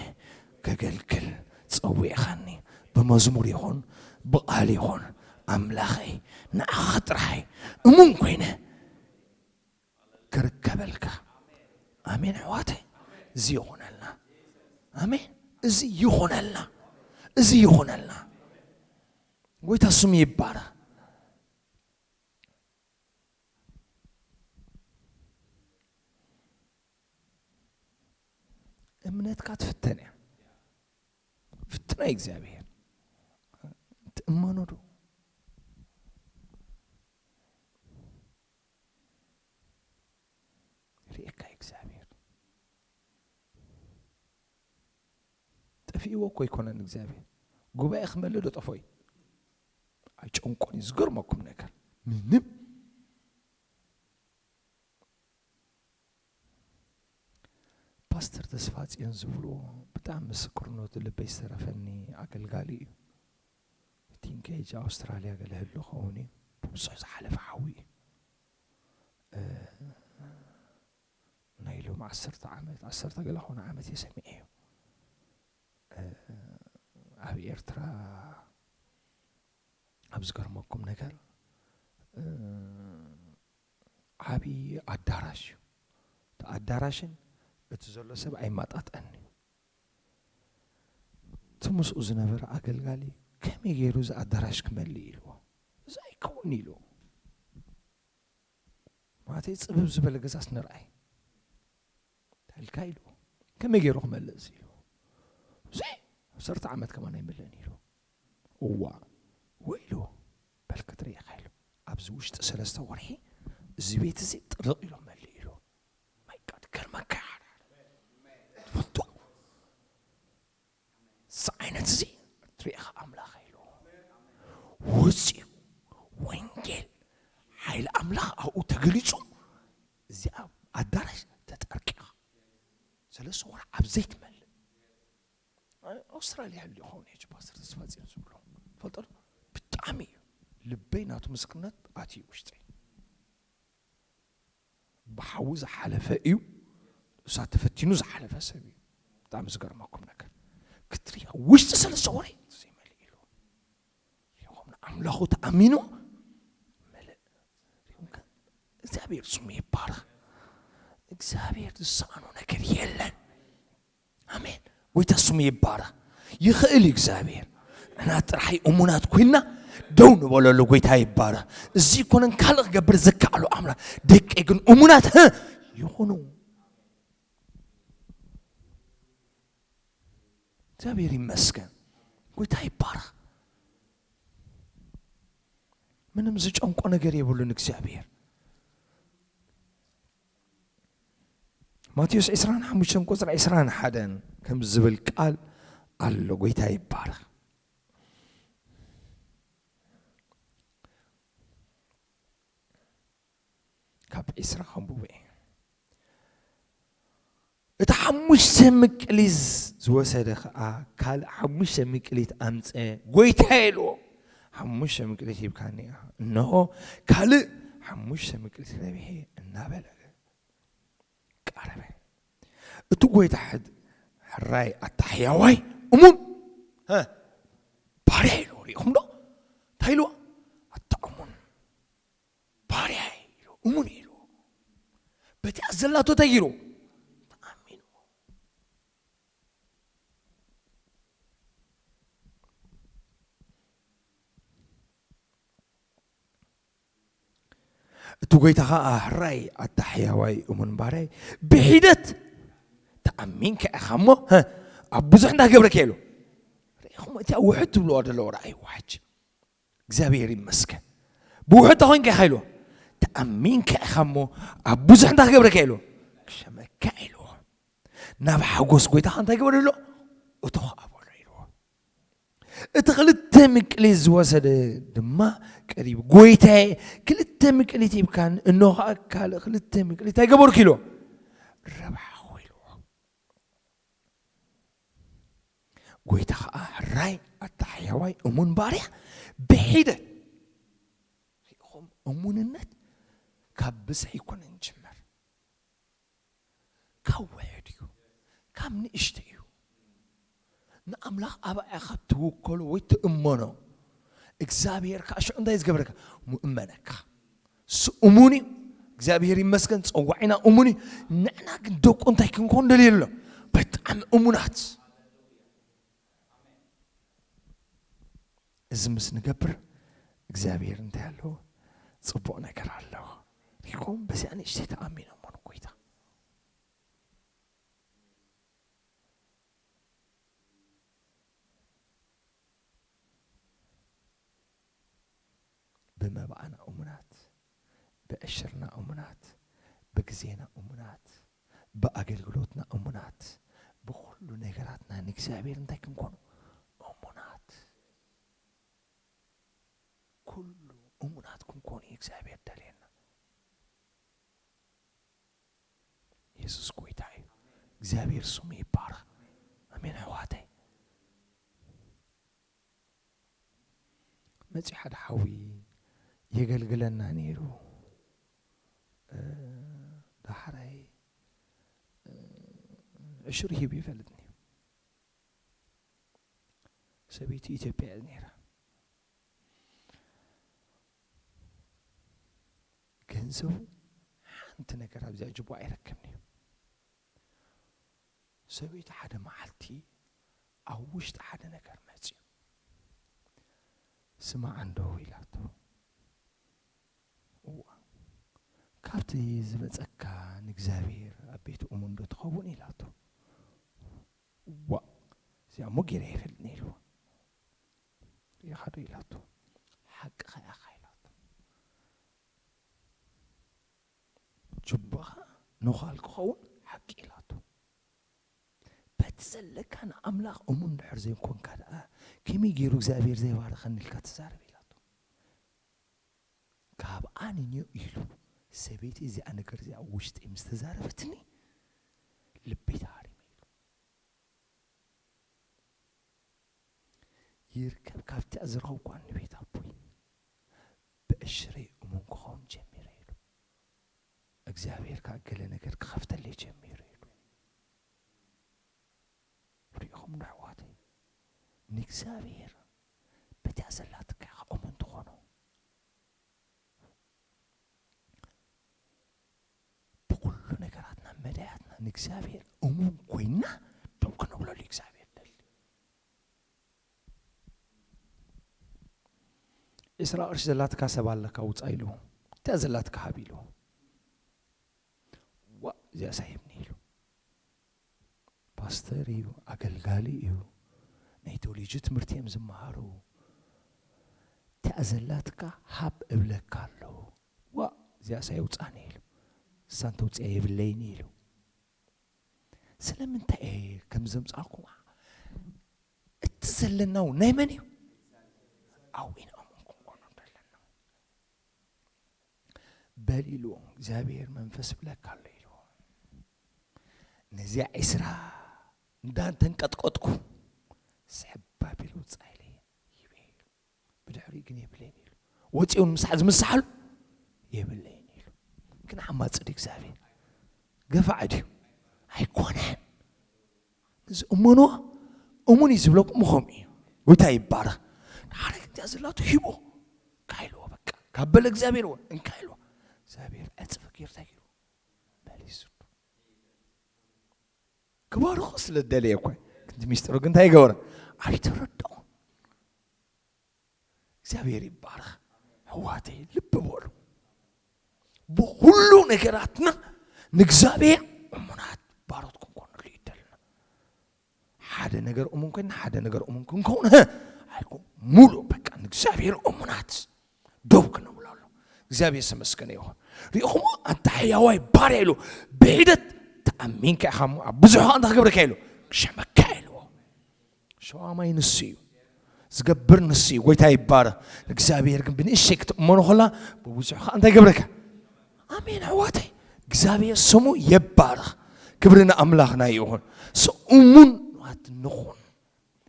ከገልግል ጸዊዕኻኒ። ብመዝሙር ይኹን ብቓል ይኹን ኣምላኸይ ንዓኻ ጥራይ እሙን ኮይነ ክርከበልካ። ኣሜን ኣሕዋተይ፣ እዚ ይኹነልና። ኣሜን፣ እዚ ይኹነልና፣ እዚ ይኹነልና። ጎይታ ስሙ ይባረክ። እምነትካ ትፍተን እያ። ፍትና እግዚኣብሔር ትእመኖ ዶ? ርእካ እግዚኣብሔር ጠፊእዎ እኮ ኣይኮነን እግዚኣብሔር። ጉባኤ ክመልእ ዶ ጠፎ እዩ? ኣይጨንቆን እዩ። ዝገርመኩም ነገር ምንም። ፓስተር ተስፋ ጽዮን ዝብልዎ ብጣዕሚ ምስክርነቱ ልበይ ዝተረፈኒ ኣገልጋሊ እዩ። ቲንኬጅ ኣውስትራልያ ገለ ህሉ ኸውን እዩ። ብብዙሕ ዝሓለፈ ሓዊ እዩ። እ፣ ናይ ሎም ዓሰርተ ዓመት ዓሰርተ ገለ ኾነ ዓመት እየ ሰሚዐ እዩ። እ፣ ኣብ ኤርትራ ኣብ ዝገርመኩም ነገር እ፣ ዓብዪ ኣዳራሽ እዩ። እቲ ኣዳራሽን እቲ ዘሎ ሰብ ኣይማጣጠን እዩ። እቲ ምስኡ ዝነበረ ኣገልጋሊ ከመይ ገይሩ እዚ ኣዳራሽ ክመልእ ኢልዎ። እዚ ኣይከውን ኢልዎ። ማለተይ ጽብብ ዝበለ ገዛስ ንርኣይ። ተልካ ኢሉ ከመይ ገይሩ ክመልእ እዚ ኢሉ እዚ ዓሰርተ ዓመት ከማን ኣይምልእን ኢሉ። እዋ ወይ ኢሉ በል ክትርኢ ኢኻ ኢሉ። ኣብዚ ውሽጢ ሰለስተ ወርሒ እዚ ቤት እዚ ጥርቕ ኢሉ መልእ ኢሉ። ማይ ጋድ ገርመካ ትፈልጡ እዚ ዓይነት እዚ ትሪኢኻ ኣምላኽ ኢሉ ወፂኡ ወንጌል ሓይሊ ኣምላኽ ኣብኡ ተገሊፁ። እዚኣ ኣዳራሽ ተጠርቂኻ ሰለስተ ወርሒ ኣብ ዘይትመልእ ኣውስትራልያ ህሉ ይኸውን ሄጅ ፓስተር ተስፋ ፅዮን ዝብሎ ፈልጦ ብጣዕሚ እዩ ልበይ ናቱ ምስክርነት ኣትዩ ውሽጠይ ብሓዊ ዝሓለፈ እዩ። እሳ ተፈቲኑ ዝሓለፈ ሰብ እዩ። ብጣዕሚ ዝገርመኩም ነገር ክትሪኦ ውሽጢ ሰለስተ ወረ ዘይመልእ ኢሉ ሪኹም ንኣምላኹ ተኣሚኑ መልእ ሪኹም ከ እግዚኣብሔር ስሙ ይባረኽ። እግዚኣብሔር ዝሰኣኖ ነገር የለን። ኣሜን። ጎይታ ስሙ ይባረኽ። ይኽእል እዩ እግዚኣብሔር። ንሕና ጥራይ እሙናት ኮይንና ደው ንበለሉ። ጎይታ ይባረኽ። እዚ ይኮነን ካልእ ክገብር ዝከኣሎ ኣምላኽ። ደቀይ ግን እሙናት፣ ህ፣ ይኹኑ። እግዚኣብሔር ይመስገን። ጎይታ ይባረኽ። ምንም ዝጨንቆ ነገር የብሉን እግዚኣብሔር። ማቴዎስ ዕስራን ሓሙሽተን ቁፅሪ ዕስራን ሓደን ከም ዝብል ቃል ኣሎ። ጎይታ ይባረኽ። ካብ ዕስራ ከንብቦ እየ። እቲ ሓሙሽተ ምቅሊት ዝወሰደ ኸዓ ካልእ ሓሙሽተ ምቅሊት ኣምፀ። ጎይታ ኢልዎ፣ ሓሙሽተ ምቅሊት ሂብካኒ ኢኻ፣ እንሆ ካልእ ሓሙሽተ ምቅሊት ረቢሐ እናበለ ቀረበ። እቲ ጎይታ ሕድ-፣ ሕራይ ኣታ ሕያዋይ እሙን፣ ሀ፣ ባርያ ኢልዎ። ርኢኹም ዶ? እንታይ ኢልዎ? ኣታ እሙን ባርያ ኢልዎ፣ እሙን ኢልዎ። በቲኣ ዘላቶ እንታይ ኢልዎ? ተኣሚንዎ። እቲ ጎይታ ኸዓ፣ ሕራይ ኣታ ሕያዋይ እሙን ባርያይ፣ ብሒደት ተኣሚንካ ኢኻ እሞ፣ ሀ፣ ኣብ ብዙሕ እንታይ ክገብረካ ኢሉ? ርኢኹም፣ እቲ ኣብ ውሕድ ትብልዎ ዘለዉ ራእይ ዋሕጅ። እግዚኣብሔር ይመስገን። ብውሕድ ተኾይንካ ኢኻ ኢልዎ። ተኣሚንካ ኢኻ እሞ፣ ኣብ ብዙሕ እንታይ ክገብረካ ኢልዎ? ክሸመካ ኢልዎ። ናብ ሓጎስ ጎይታኻ እንታይ ግበር ኢልዎ? እቶ ኸዓ በሎ ኢልዎ። እቲ ክልተ ምቅሊት ዝወሰደ ድማ ቀሪቡ፣ "ጎይታዬ፣ ክልተ ምቅሊት ሂብካኒ፣ እንሆ ኸዓ ካልእ ክልተ ምቅሊት እንታይ ገበርኩ?" ኢልዎ። "ረብሓኹ" ኢልዎ። ጎይታ ኸዓ፣ "ሕራይ ኣታ ሕያዋይ እሙን ባርያ፣ ብሒደት" ርኢኹም፣ እሙንነት ካብ ብዝሒ ኣይኮነን ዝጅመር። ካብ ውሑድ እዩ፣ ካብ ንእሽቶ እዩ። ንኣምላኽ ኣባያ ካብ ትውከሎ ወይ ትእመኖ፣ እግዚኣብሔር ከዓ ሽዑ እንታይ ዝገብረካ? ምእመነካ። እሱ እሙን እዩ። እግዚኣብሔር ይመስገን፣ ጸዋዒና እሙን እዩ። ንዕና ግን ደቁ እንታይ ክንኮን ደልዩ ኣሎ? ብጣዕሚ እሙናት። እዚ ምስ ንገብር እግዚኣብሔር እንታይ ኣለዎ? ጽቡቕ ነገር ኣለዎ። ሪኢኹም፣ በዚኣ ንእሽተይ ተኣሚኖሞ ንጎይታ። ብመባኣና እሙናት፣ ብዕሽርና እሙናት፣ ብግዜና እሙናት፣ ብኣገልግሎትና እሙናት፣ ብኹሉ ነገራትና ንእግዚኣብሔር እንታይ ክንኮኑ? እሙናት። ኩሉ እሙናት ክንኮኑ እዩ እግዚኣብሔር ደልየና። የሱስ ጎይታ እዩ። እግዚኣብሔር ስሙ ይባረኽ። ኣሜን ኣሕዋተይ። መጺኡ ሓደ ሓዊ የገልግለና ነይሩ። እ፣ ዳሕራይ፣ እ፣ ዕሽሩ ሂቡ ይፈልጥኒ። ሰበይቱ ኢትዮጵያ እያ ነይራ። ገንዘቡ ሓንቲ ነገር ኣብዚኣ ጅቡኣ ኣይረከብን እዩ። ሰበይቱ ሓደ መዓልቲ ኣብ ውሽጢ ሓደ ነገር መፅዩ፣ "ስማዕ እንዶ" ኢላቶ። "እዋ፣ ካብቲ ዝመፀካ ንእግዚኣብሔር ኣብ ቤቱ እሙን ዶ ትኸውን?" ኢላቶ። "እዋ፣ እዚኣ እሞ ገይረ ኣይፈልጥን" ኢልዋ። "ርኢኻ ዶ?" ኢላቶ። "ሓቅኻ ኢኻ" ኢላቶ። "ጅባኻ ነዃል ክኸውን ሓቂ" ኢላቶ። "በቲ ዘለካ ንኣምላኽ እሙን ድሕር ዘይኮንካ ደኣ፣ ከመይ ገይሩ እግዚኣብሔር ዘይባርኸኒ?" ኢልካ ትዛረብ ኢላቶ። "ካብ ኣንንዮ" ኢሉ፣ "ሰበይቲ እዚኣ ነገር እዚኣ ኣብ ውሽጢ ምስ ተዛረበትኒ፣ ልበይ ተሃሪመ" ኢሉ። "ይርከብ ካብቲ ዝረኸብኳ ንቤት ኣቦይ፣ ብዕሽረይ እሙን ክኸውን ጀሚረ" ኢሉ። "እግዚኣብሔር ከኣ ገለ ነገር ክኸፍተለይ ጀሚሩ" ኢሉ። ርኢኹም ዶ ኣሕዋተይ? ንእግዚኣብሔር በቲኣ ዘላትካ ኢኻ እሙን ትኾኖ። ንእግዚኣብሔር እሙን ኮይና ደው ክነብለሉ እግዚኣብሔር ደሊ። ዕስራ ቅርሺ ዘላትካ ሰብ ኣለካ ውፃ ኢሉ፣ እታ ዘላትካ ሃብ ኢሉ። ዋ እዚኣ ሳይብኒ ኢሉ። ፓስተር እዩ፣ ኣገልጋሊ እዩ፣ ናይ ቴዎሎጂ ትምህርቲ እዮም ዝመሃሩ። እታ ዘላትካ ሃብ እብለካ ኣለዉ። ዋ እዚኣ ሳይውፃኒ ኢሉ። እሳ እንተውፅያ የብለይኒ ኢሉ። ስለምንታይ እየ ከም ዘምፃልኩም? እቲ ዘለና እውን ናይ መን እዩ? ኣብኡ ኢና እሙን ክንኮኖ ዘለና። በል ኢልዎ፣ እግዚኣብሔር መንፈስ ይብለካ ኣሎ ኢልዎ። ነዚኣ ዒስራ እንዳንተንቀጥቀጥኩ ስሕብ ኣቢሉ ውፃ ኢለ ይበ ኢሉ። ብድሕሪኡ ግን የብለይን ኢሉ። ወፂኡ ንምሳሕ ዝምሳሓሉ የብለይን ኢሉ። ግን ዓማፂ ድዩ እግዚኣብሔር? ገፋዒ ድዩ? ኣይኮነን። ዝእመንዎ እሙን እዩ ዝብለኩም ምኾም እዩ። ጎይታ ይባረኽ። ሓደ ግን እዚኣ ዘላቱ ሂቦ እንካ ኢልዎ በቃ። ካብ በለ እግዚኣብሔር እውን እንካ ኢልዎ። እግዚኣብሔር ዕፅፊ ገይሩ እንታይ ገይሩ? መሊሱ። ክባርኾ ስለ ደለየ እኮ። ክንዲ ሚስጥሩ ግን እንታይ ይገበረ? ኣይተረድኦን። እግዚኣብሔር ይባረኽ። ኣሕዋተይ ልቢ በሉ። ብኹሉ ነገራትና ንእግዚኣብሔር እሙናት ባሮት ክንኮነሉ ይደልና። ሓደ ነገር እሙን ኮይና ሓደ ነገር እሙን ክንከውን ህ ኣይኮን። ሙሉ በቃ ንእግዚኣብሔር እሙናት ደው ክንብለሉ። እግዚኣብሔር ዝተመስገነ ይኹን። ሪእኹሞ ኣንታ ሕያዋይ ባርያ ኢሉ ብሒደት ተኣሚንካ ኢኻ እሞ ኣብ ብዙሕ ከኣ እንታይ ክገብረካ ኢሉ ክሸመካ ኢልዎ። ሸዋማይ ንሱ እዩ። ዝገብር ንሱ እዩ። ጎይታ ይባረኽ። እግዚኣብሔር ግን ብንእሽተይ ክትእመኖ ከላ ብብዙሕ ከኣ እንታይ ይገብረካ? ኣሜን ኣሕዋተይ። እግዚኣብሔር ስሙ ይባረኽ። ክብሪ ንኣምላኽና ይኹን። ሶ እሙናት ንኹን።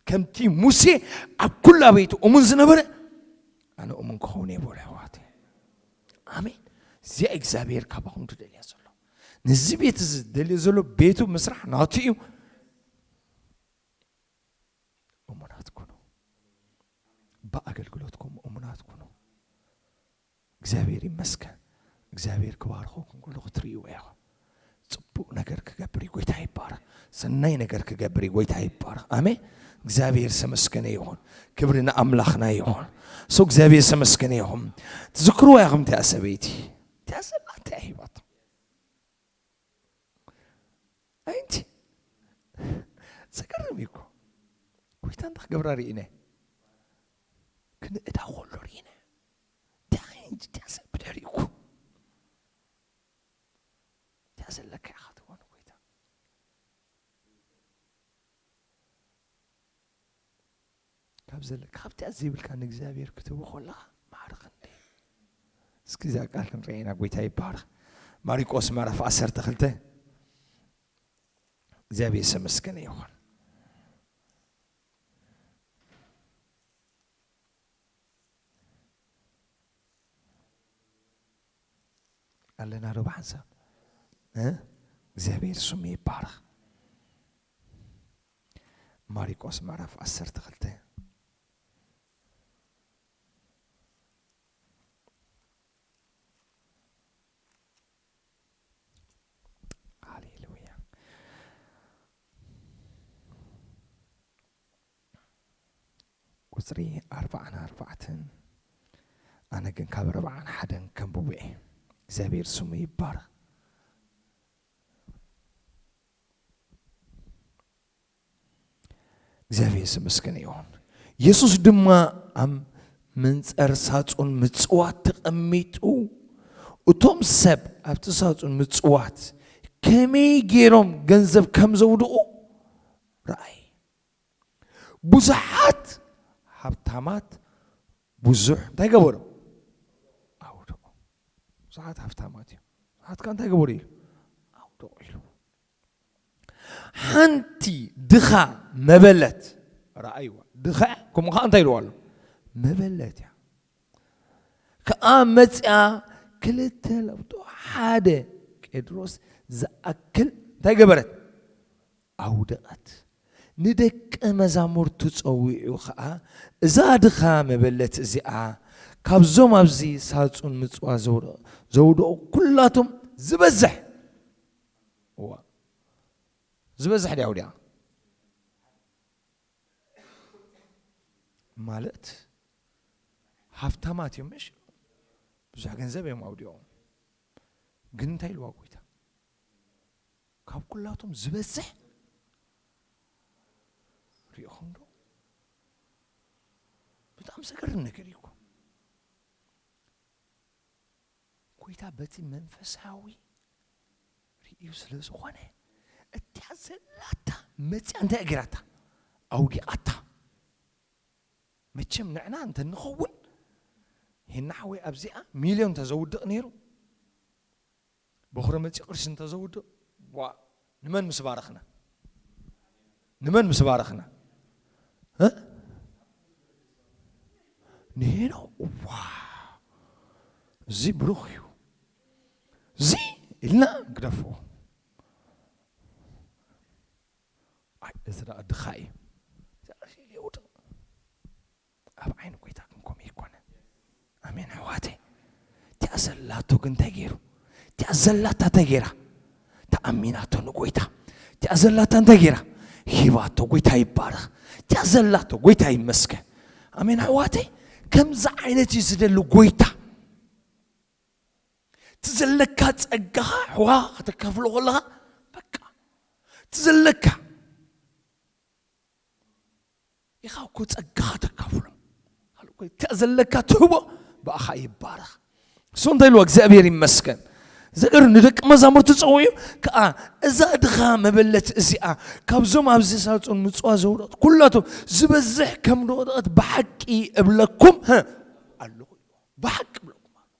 ከምቲ ሙሴ ኣብ ኩላ ቤቱ እሙን ዝነበረ ኣነ እሙን ክኸውን እየ በሉ ኣሕዋተይ። ኣሜን። እዚኣ እግዚኣብሔር ካባኹም ትደልያ ዘሎ። ነዚ ቤት እዚ ደልዮ ዘሎ ቤቱ ምስራሕ ናቱ እዩ። እሙናት ኩኑ። ብኣገልግሎትኩም እሙናት ኩኑ። እግዚኣብሔር ይመስገን። እግዚኣብሔር ክባርኸኩም ኩሉ ክትርእይዎ ኢኹም። ጽቡቕ ነገር ክገብር እዩ፣ ጎይታ ይባረኽ። ሰናይ ነገር ክገብር እዩ፣ ጎይታ ይባረኽ። ኣሜን። እግዚኣብሔር ዝተመስገነ ይኹን። ክብሪ ንኣምላኽና ይኹን። ሶ እግዚኣብሔር ዝተመስገነ ይኹን። ትዝክርዋ ኢኹም እቲኣ ሰበይቲ። እቲኣ ዘላ እንታይ ሂባቶ? ኣይ፣ እንቲ ዘገርም እዩ እኮ። ጎይታ እንታይ ክገብራ ርኢነ? ክንእዳ ከሎ ርኢነ። እንታይ እንጂ እንታይ ሰብ ብድሕሪኡ እኮ። እንታይ ዘለካ ኢኻ ትብሎ ንጎይታ? ካብ ዘለ-፣ ካብቲ ዘይብልካ ንእግዚኣብሔር ክትህቦ ከለኻ ማዕረ ክንደይ። እስኪ እዛ ቃል ክንርኣ ኢና። ጎይታ ይባረኽ። ማሪቆስ ምዕራፍ ዓሰርተ ክልተ። እግዚኣብሔር ዝተመስገነ ይኹን። ኣለና ዶ ብሓንሳብ? እ? እግዚኣብሔር ስሙ ይባረኽ። ማሪቆስ ምዕራፍ ዓሰርተ ክልተ። ሃሌሉያ። ቁጽሪ ኣርባዓን ኣርባዕተን፣ ኣነ ግን ካብ ኣርባዓን ሓደን ከንብቦ እየ። እግዚኣብሔር ስሙ ይባረኽ። እግዚኣብሔር ዝተመስገነ ይኹን። የሱስ ድማ ኣብ መንጸር ሳጹን ምጽዋት ተቐሚጡ፣ እቶም ሰብ ኣብቲ ሳጹን ምጽዋት ከመይ ገይሮም ገንዘብ ከም ዘውድቑ ረኣየ። ብዙሓት ሃብታማት ብዙሕ እንታይ ገበሩ? ኣውደቑ። ብዙሓት ሃብታማት እዮም። ብዙሓት ከኣ እንታይ ገበሩ ኢሉ? ኣውደቑ ኢሉ። ሓንቲ ድኻ መበለት ረኣይዋ። ድኻ እያ፣ ከምኡ ኸዓ እንታይ ኢልዋ ኣሎ? መበለት እያ። ከኣ መጺኣ ክልተ ለውጦ ሓደ ቄድሮስ ዝኣክል እንታይ ገበረት? ኣውደቐት። ንደቀ መዛሙርቱ ጸዊዑ ኸኣ፣ እዛ ድኻ መበለት እዚኣ ካብዞም ኣብዚ ሳጹን ምጽዋ ዘውደ-፣ ዘውደቑ ኩላቶም ዝበዝሕ፣ እዋ፣ ዝበዝሕ ድያ ኣውዲኣ? ማለት ሃፍታማት እዮም፣ እሺ፣ ብዙሕ ገንዘብ እዮም ኣውዲኦም። ግን እንታይ ኢልዋ ጎይታ? ካብ ኩላቶም ዝበዝሕ ሪኢኹም ዶ? ብጣዕሚ ዘገርም ነገር እዩ እኮ። ጎይታ በቲ መንፈሳዊ ርእዩ ስለ ዝኾነ፣ እቲኣ ዘላታ መጽያ እንታይ ገይራታ? ኣውዲቓታ። መቸም ንዕና እንተ ንኸውን፣ ሄና ሓወይ ኣብዚኣ ሚልዮን እንተ ዘውድቕ ነይሩ፣ በኹረ መጺኡ ቅርሺ እንተ ዘውድቕ፣ ዋ፣ ንመን ምስ ባረኽና? ንመን ምስ ባረኽና? እ? ንሄኖ። ዋ፣ እዚ ብሩኽ እዩ። እዚ ኢልና ግደፎ። ኣይ፣ እዚ ደኣ ድኻ እዩ። እዚ ቅርሺ ኢሉ የውድቕ። ኣብ ዓይኒ ጎይታ ግን ከምኡ ኣይኮነን። ኣሜን ኣሕዋተይ። እቲኣ ዘላቶ ግን እንታይ ገይሩ? እቲኣ ዘላታ እንታይ ገይራ? ተኣሚናቶ ንጎይታ። እቲኣ ዘላታ እንታይ ገይራ? ሂባቶ። ጎይታ ይባረኽ። እቲኣ ዘላቶ ጎይታ ይመስገን። ኣሜን ኣሕዋተይ። ከምዚ ዓይነት እዩ ዝደሊ ጎይታ። እቲ ዘለካ ጸጋኻ ኣሕዋ ከተካፍሎ ከለኻ፣ በቃ እቲ ዘለካ ኢኻ እኮ ጸጋኻ ተካፍሎ። ካልእ እኮ እቲ ዘለካ ትህቦ ብኣኻ ይባረኽ። እሱ እንታይ ኢልዎ? እግዚኣብሔር ይመስገን። ዘገርም፣ ንደቂ መዛሙርቲ ጸውዑ ከኣ፣ እዛ ድኻ መበለት እዚኣ ካብዞም ኣብዚ ሳጹን ምጽዋ ዘውደቐት ኩላቶም ዝበዝሕ ከም ዝወደቐት ብሓቂ እብለኩም፣ ህ፣ ኣለኹ። ብሓቂ እብለኩም ኣለኹ።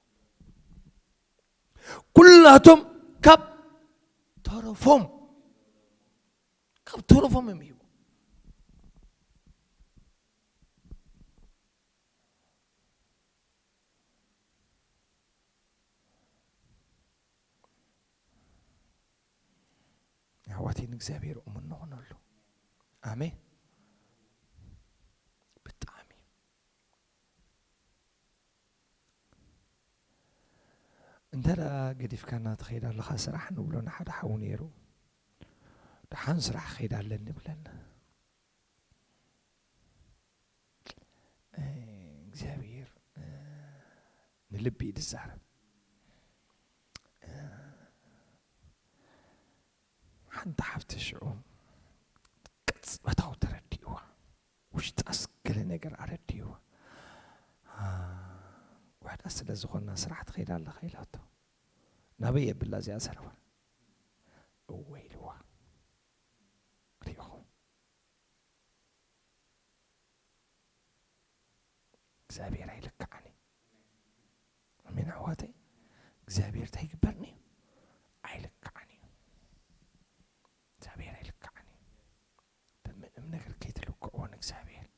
ኩላቶም ካብ ተረፎም፣ ካብ ተረፎም እዮም ሂቦም። ኣሕዋተይ፣ ንእግዚኣብሔር እሙን ንኾነሉ። ኣሜን። ብጣዕሚ። እንተ ደኣ ገዲፍካና ትኸይድ ኣለኻ ስራሕ ንብሎ ንሓደ ሓው ነይሩ። ደሓን ስራሕ ክኸይድ ኣለኒ ይብለና። እ፣ እግዚኣብሔር፣ እ፣ ንልቢ እዩ ዝዛረብ። እ፣ ሓንቲ ሓፍቲ ሽዑ ቅጽበታዊ ተረዲእዋ። ውሽጣስ ገለ ነገር ኣረዲእዋ። አ፣ ውሕዳት ስለ ዝኾንና ስራሕ ትኸይድ ኣለኻ ኢላቶ። ናበይ የብላ እዚኣ ዘረባ? እወ ኢልዋ። ሪኢኹም? እግዚኣብሔር ኣይልክዓን እዩ። ኣሜን ኣሕዋተይ። እግዚኣብሔር እንታይ ይግበርኒ እዩ? ኣይልክዓን እዩ። እግዚኣብሔር ኣይልክዓን እዩ። ብምንም ነገር ከይትልክዕዎ ንእግዚኣብሔር።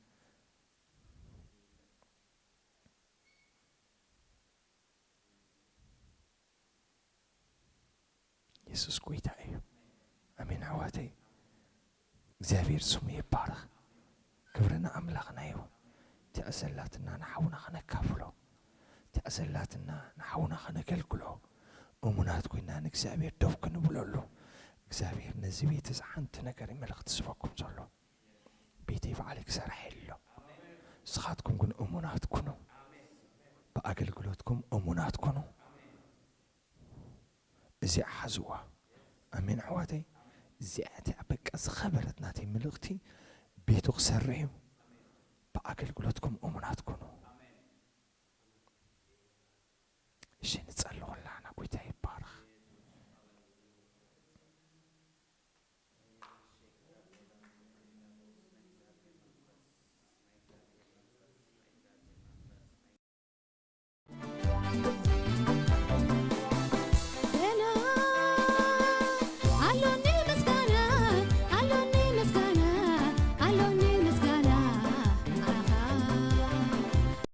የሱስ ጎይታ እዩ። ኣሜን ኣሕዋተይ። እግዚኣብሔር ስሙ ይባረኽ። ክብሪ ንኣምላኽና ይኹን። እቲኣ ዘላትና ንሓውና ኸነካፍሎ፣ እቲኣ ዘላትና ንሓውና ኸነገልግሎ፣ እሙናት ኮይና ንእግዚኣብሔር ደው ክንብለሉ፣ እግዚኣብሔር ነዚ ቤት እዚ ሓንቲ ነገር እዩ መልእኽቲ ዝህበኩም ዘሎ። ቤተይ ባዕለይ ክሰርሕ የሎ። ንስኻትኩም ግን እሙናት ኩኑ። ብኣገልግሎትኩም እሙናት ኩኑ። እዚኣ ሓዝዋ። ኣሜን ኣሕዋተይ። እዚኣ እቲኣ በቃ ዝኸበረት ናተይ መልእኽቲ። ቤቱ ክሰርሕ እዩ። ብኣገልግሎትኩም እሙናት ኩኑ። እሺ፣ ንጸሊ ኩላና። ጎይታ ይባረክ።